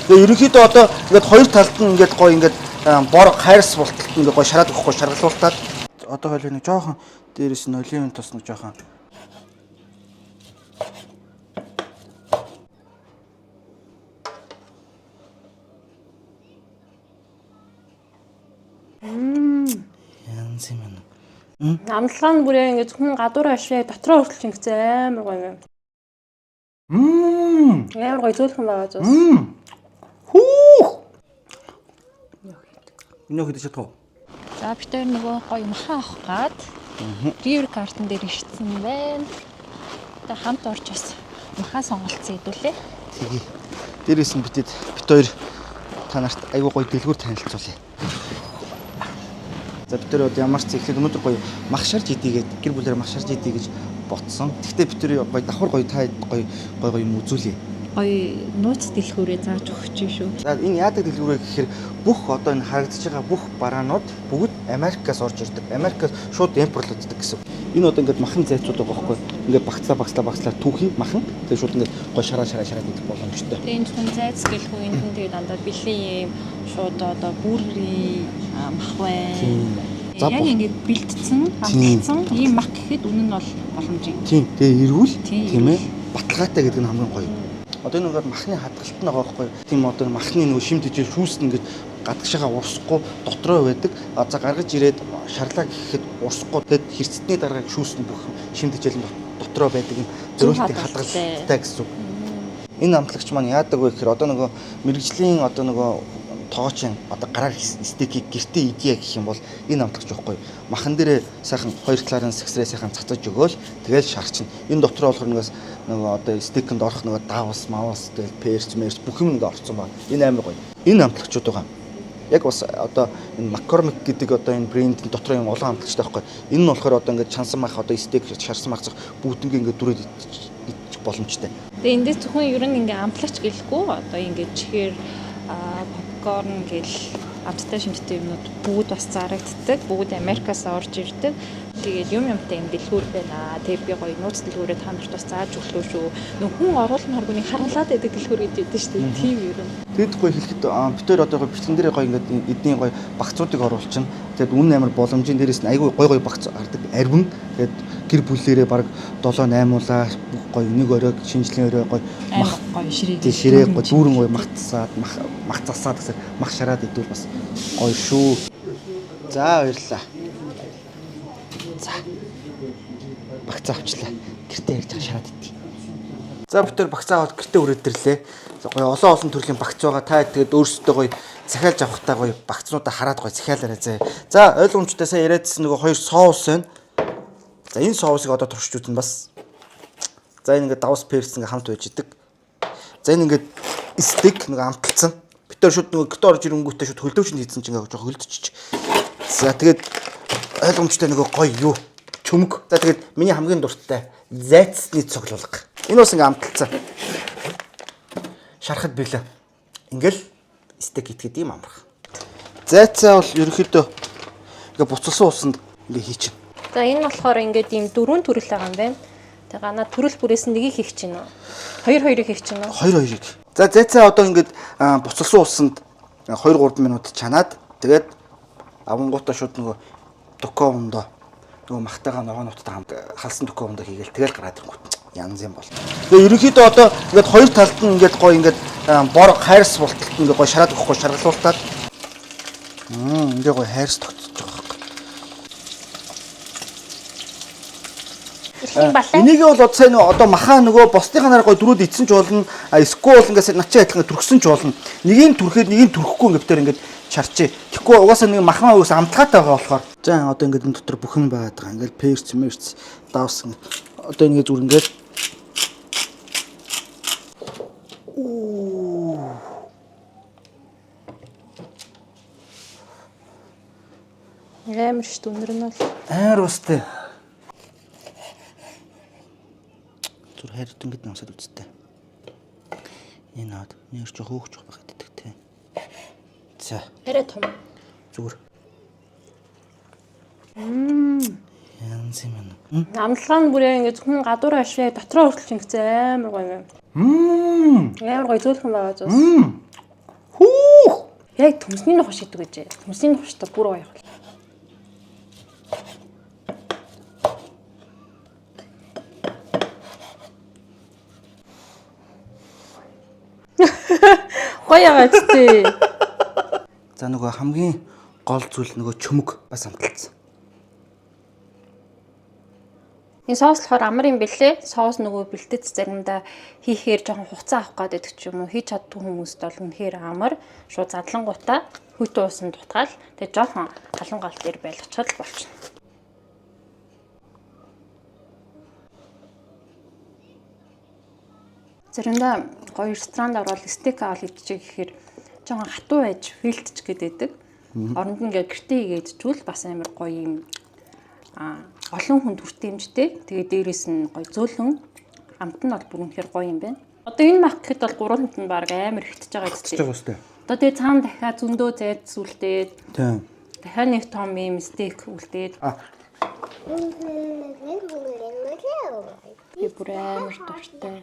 Тэгээ ерөнхийдөө одоо ингээд хоёр талд нь ингээд гоё ингээд бор хайрс болтолт ингээд гоё шараад өгөхгүй шаргалуултаад одоо хойлоо нэг жоохон дээрэс нь оливын тос нэг жоохон янз юм байна. Амталгаа нь бүр яг ингээд зөвхөн гадуур ашиг дотроо хүртэл шингэсэн амар гоё юм. Мм. Амар гоё зөөлхөн байгаа зү. Хүүх. Өнөө хөдөж чадах уу? За бид хоёр нөгөө гоё махан авах гад River Garden дээр ирсэн байна. Тэгээ хамт орж бас махан сонголцсон хэдүүлээ. Тэгье. Дээрээс нь битэд бит хоёр та нарт айгуу гоё дэлгүүр танилцуулъя. За бид хоёр одоо ямар ч зэхлэг өнөөдөр гоё мах шарж идийгээд гэр бүлээр мах шарж идий гэж ботсон. Тэгтээ бид хоёр гоё давхар гоё та гоё гоё гоё юм үзүүлье. Гоё нууц дэлгүүрээ зааж өгч юм шүү. За энэ яадаг дэлгүүр вэ гэхээр бүх одоо энэ харагдаж байгаа бүх бараанууд бүгд Америкаас орж ирдэг. Америкаас шууд импортлогддог гэсэн. Энэ одоо ингээд махан зайцууд байгаа байхгүй. Ингээд багцлаа багцлаа багцлаа түүхий махан. Тэгээ шууд ингээд гоё шараа шараа шараад идэх боломжтой. Тэгээ энэ зөвхөн зайц гэлгүй энд нь тэгээ дандаа бэлэн юм шууд одоо бүрийн мах байна. За Яг ингээд бэлтцэн, Тийм. амталцсан ийм мах гэхэд үнэн нь бол боломжийн. Тийм. Тэгээ эргүүл Тийм, тийм ээ. Баталгаатай гэдэг нь хамгийн гоё. Одоо энэ ингээд махны хадгалт нь байгаа байхгүй. Тийм одоо энэ махны нөгөө шим тэжээ шүүс нь ингээд гадагшаага урсахгүй дотроо байдаг. А за гаргаж ирээд шарлаа гэхэд урсахгүй тэгэд хэрцдний дараа шүүс нь бүх шим тэжээл нь дотроо байдаг юм зөрүүлтийн хадгалтай. хадгалтай гэсэн үг. Энэ амтлагч маань яадаг вэ гэхээр одоо нөгөө мэрэгжлийн одоо нөгөө тоогоочин одоо гараар стейкийг гэртээ идье гэх юм бол энэ амтлагч байхгүй. Махан дээрээ сайхан хоёр талаар нь сэгсрээ сайхан цацаж өгөөл тэгэл шарчна. Энэ дотроо болохоор нэгээс нөгөө одоо стейкэнд орох нөгөө давс, мавс тэгэл перч, мерч бүх юм ингээ орцсон байна. Энэ амар гоё. Энэ амтлагчуд байгаа. Яг бас одоо энэ McCormick гэдэг одоо энэ брендийн дотор юм олон амтлагчтай байхгүй. Энэ нь болохоор одоо ингээд чансан мах одоо стейк шарсан мах зах бүгднийг ингээд дүрээд идчих боломжтой. Тэгээ эндээс зөвхөн ер нь ингээ амтлагч гэлэхгүй одоо ингээ чихэр попкорн гэл амттай шимттэй юмнууд бүгд бас зарагддаг. Бүгд Америкаас орж ирдэг. Тэгээд юм юмтай юм дэлгүүр байна. Тэгээд би гоё нууц дэлгүүрээ та нарт бас зааж өглөө шүү. Нөх хүн оруулмааргүй нэг харуулад байдаг дэлгүүр гэж яддаг шүү дээ. Тийм ер нь. Тэгэд гоё хэлэхэд бид хоёр одоо гоё бичлэн дээрээ гоё ингээд эдний гоё багцуудыг оруулчихна. Тэгээд үнэн амар боломжийн дээрээс нь айгүй гоё гоё багц гардаг арвин. Тэгээд гэр бүлээрээ баг 7 8 уулаа бүх гоё нэг орой шинжлэлийн орой гоё мах гоё ширээ. тий ширээ гоё дүүрэн гоё мах тасаад мах мах засаад гэсэн мах шараад идвэл бас гоё шүү. За баярлалаа. За. Багцаа авчлаа. Гэртээ ярьж байгаа шараад идье. За бид тэр багцаа аваад гэртээ хүрээд ирлээ. За гоё олон олон төрлийн багц байгаа. Та тэгээд өөрсдөө гоё захиалж авахтаа гоё багцнуудаа хараад гоё захиалаарай зэ. За ойлгомжтой сайн яриадсэн нөгөө хоёр соус байна. За энэ соусыг одоо туршиж үзнэ бас. За энэ ингээд давс перц ингээд хамт байж идэг. За энэ ингээд стейк нэг амталцсан. Бид тэр шууд нөгөө гэртээ орж ирэнгүүтээ шууд хөлдөөчөнд хийсэн чинь ингээд жоохон хөлдөчих. За тэгээд ойлгомжтой нөгөө гоё юу чөмг. За тэгээд миний хамгийн дуртай зайцсны цуглуулга. Энэ бас ингээд амталцсан. Шархад бэлэн. Ингээл стейк итгэхэд ийм амархан. Зайцаа бол ерөнхийдөө ингээд буцалсан усанд ингээд хийчихнэ. За энэ болохоор ингээд ийм дөрвөн төрөл байгаа юм байна. Тэгээ ганаа төрөл бүрээс нь нэгийг хийх чинь үү? Хоёр хоёрыг хийх чинь үү? Хоёр хоёрыг. За зайцаа одоо ингээд буцалсан усанд 2 3 минут чанаад тэгээд авангуудаа шууд нөгөө докоо ундоо нөгөө махтайгаа ногоонуудтай хамт халсан докоо ундоо хийгээл тэгэл гараад ирэнгүүт янз юм бол. Тэгээ ерөнхийдөө одоо ингээд хоёр талд нь ингээд гоё ингээд бор хайрс болтолт ингээд гоё шараад өгөхгүй шаргалуултаад ингээ гоё хайрс тогтсож байгаа байхгүй. Ихийн балай. Энийг бол одоо сайн нөгөө одоо маха нөгөө бусдынхаа нараа гоё дөрүүд ицсэн ч болно. А эсвэл ингээд начаа адилхан түрхсэн ч болно. Нэгийг түрхэд нэгийг түрхэхгүй ингээд битэр ингээд чарчээ. Тэгэхгүй угаасаа нэг махмаа угаасаа амтлагаатай байгаа болохоор. За одоо ингээд энэ дотор бүх юм байгаад байгаа. Ингээд перц, мерц, давс ингээд одоо ингээд зүгээр ингээд Амар шүү дээ өнөр нь бол. Амар устай. Зүр хайрт ингээд намсаад үзтээ. Энэ наад нэр чи хөөгч байх гэдэг те. За Арай том. зүгээр. Янз юм байна. Амталгаа нь бүр яг ингээд зөвхөн гадуур ашиг дотроо хүртэл шингэсэн амар гоё юм. Мм. Амар гоё зөөлхөн байгаа зү. Мм. Хүүх. Яг төмсний нухаш идэг гэж. Төмсний нухаштай бүр гоё явах. Гоё яваач тий. За нөгөө хамгийн гол зүйл нөгөө чөмөг бас амталцсан. Энэ соус болохоор амар юм бэлээ. Соус нөгөө бэлтэц заримдаа хийхээр жоохон хугацаа авах гээд байдаг ч юм уу. Хийж чаддгүй хүмүүст бол үнэхээр амар. Шууд задлангуудаа хүйтэн уусанд дутгаал. Тэгээ жоохон халуун гал дээр байлгачхад л болчихно. Заримдаа гоё ресторанд ороод стейк аваад идчих гэхээр жоохон хатуу байж филтч гэдэг. Оронд нь ингээ гэртээ хийгээд чүүл бас амар гоё юм олон хүн хүртээмжтэй. Тэгээ дээрээс нь гоё зөөлөн амт нь бол бүр үнэхээр гоё юм байна. Одоо энэ мах гэхэд бол гурван хүнд нь баг амар ихтэж байгаа Тэгж гэдэг. байгаа үстэй. Одоо тэгээ цаана дахиад зөндөө зайд сүлдээд Тийм. дахиад нэг том юм стейк үлдээд А би бүр амар дуртай.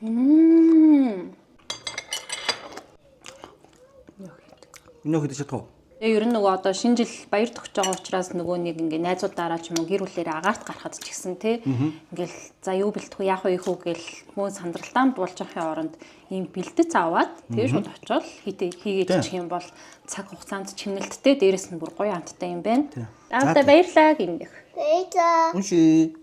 Мм. энэ хэд чадах уу? Тэгээ ер нь нөгөө одоо шинэ жил баяр төгсөж байгаа учраас нөгөө нэг ингээ найзуудаараа ч юм уу гэр бүлээрээ агаарт гарахад ч гэсэн тий ингээл за юу бэлтэх үү яах вэ их үү гэл мөн сандралтаа буулж явахын оронд ийм бэлтэц аваад тэгээ шууд очиод хийгээд ичих юм бол цаг хугацаанд чимнэлттэй дээрэс нь бүр гоё амттай юм байна. Тий. Аавда баярлаа гинэх. Унши.